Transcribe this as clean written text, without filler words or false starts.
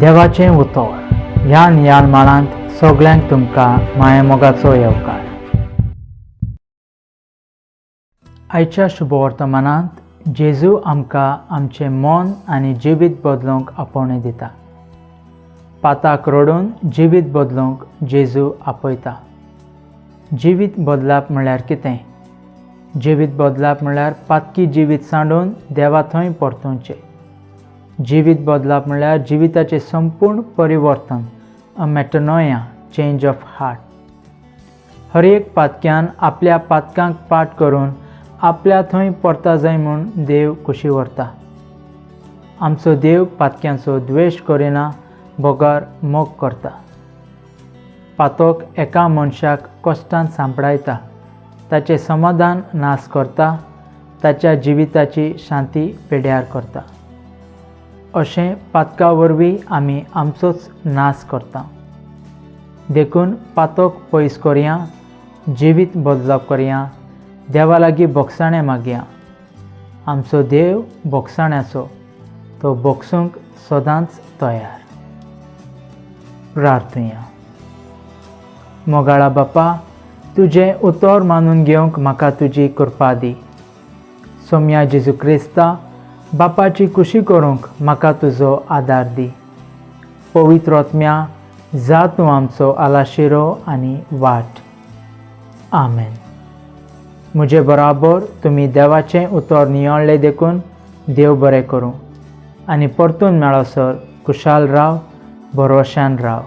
देवाचें उतर ह्या नियाळ माळांत सगळ्यांक तुमकां मायामोगाचो येवकार. आयच्या शुभवर्तमानांत जेजू आमकां आमचें मन आनी जिवीत बदलूंक आपोवणें दिता. पाताक रडून जिवीत बदलूंक जेजू आपयता. जिवीत बदलप म्हळ्यार कितें? जिवीत बदलप म्हळ्यार पातकी जिवीत सांडून देवा थंय परतुवचें. जिवीत बदलप म्हळ्यार जिविताचें संपूर्ण परिवर्तन, a metanoia, change of heart. हर एक पातक्यान आपल्या पातकांक पाठ करून आपल्या थंय परता जाय म्हूण देव कुशी व्हरता. आमचो देव पातक्यांचो द्वेश करिना बगर मोग करता. पातक एका मनशाक कश्टान सांपडायता, ताचें समाधान नाश करता, ताच्या जिविताची शांती पेड्यार करता. अशें पातका वरवीं आमी आमचोच नाश करता. देखून पातक पयस करया, जिवीत बदलप करया, देवा लागीं भोगसाणें मागया. आमचो देव भोगसाण्याचो, तो भोगसूंक सदांच तयार. प्रार्थुया. मोगाळा बापा, तुजें उतर मानून घेवंक म्हाका तुजी कृपा दी. सोम्या जेजू क्रिस्ता, बापाची कुशी करूंक म्हाका तुजो आदार दी. पवित्र आत्म्या, जा तूं आमचो आलाशिरो आनी वाट. आमेन. म्हजे बराबर तुमी देवाचें उतर नियाळ्ळें देखून देव बरें करूं आनी परतून मेळसर खुशाल राव, भरवशान राव.